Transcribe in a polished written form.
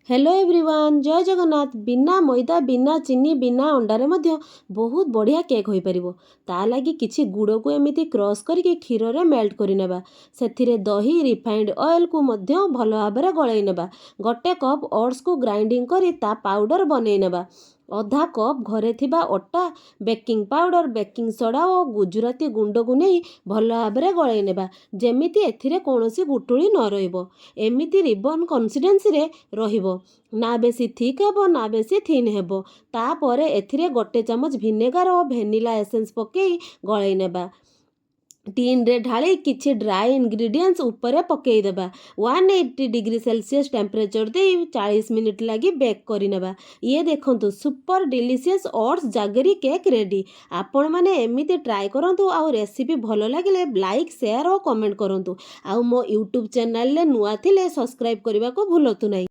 Hello everyone, ଜୟ ଜଗନ୍ନାଥ। ବିନା ମଇଦା, ବିନା ଚିନି, ବିନା ଅଣ୍ଡାରେ ମଧ୍ୟ ବହୁତ ବଢ଼ିଆ କେକ୍ ହୋଇପାରିବ। ତା ଲାଗି କିଛି ଗୁଡ଼କୁ ଏମିତି କ୍ରସ୍ କରିକି କ୍ଷୀରରେ ମେଲ୍ଟ କରିନେବା। ସେଥିରେ ଦହି, ରିଫାଇଣ୍ଡ ଅଏଲ୍କୁ ମଧ୍ୟ ଭଲ ଭାବରେ ଗୋଳେଇ ନେବା। ଗୋଟେ କପ୍ ଓଟ୍ସକୁ ଗ୍ରାଇଣ୍ଡିଙ୍ଗ କରି ତା ପାଉଡ଼ର ବନେଇ ନେବା। ଅଧା କପ୍ ଘରେ ଥିବା ଅଟା, ବେକିଂ ପାଉଡ଼ର, ବେକିଂ ସୋଡ଼ା ଓ ଗୁଜୁରାତି ଗୁଣ୍ଡକୁ ନେଇ ଭଲ ଭାବରେ ଗୋଳେଇ ନେବା, ଯେମିତି ଏଥିରେ କୌଣସି ଗୁଠୁଳି ନ ରହିବ। ଏମିତି ରିବନ୍ କନସିଷ୍ଟେନ୍ସିରେ ରହିବ, ନା ବେଶୀ ଥିକ୍ ହେବ, ନା ବେଶୀ ଥିନ୍ ହେବ। ତାପରେ ଏଥିରେ ଗୋଟେ ଚାମଚ ଭିନେଗାର ଓ ଭେନିଲା ଏସେନ୍ସ ପକାଇ ଗୋଳେଇ ନେବା। ଟିନ୍ରେ ଢାଳି କିଛି ଡ୍ରାଏ ଇନଗ୍ରିଡ଼ିଏଣ୍ଟସ୍ ଉପରେ ପକାଇଦେବା। 180 ଡିଗ୍ରୀ ସେଲସିୟସ୍ ଟେମ୍ପରେଚର୍ ଦେଇ 40 ମିନିଟ୍ ଲାଗି ବେକ୍ କରିନେବା। ଇଏ ଦେଖନ୍ତୁ, super delicious oats jaggery cake ready। ଆପଣମାନେ ଏମିତି ଟ୍ରାଏ କରନ୍ତୁ ଆଉ ରେସିପି ଭଲ ଲାଗିଲେ ଲାଇକ୍, ସେୟାର ଓ କମେଣ୍ଟ କରନ୍ତୁ। ଆଉ ମୋ ୟୁଟ୍ୟୁବ୍ ଚ୍ୟାନେଲରେ ନୂଆ ଥିଲେ ସବସ୍କ୍ରାଇବ୍ କରିବାକୁ ଭୁଲନ୍ତୁ ନାହିଁ।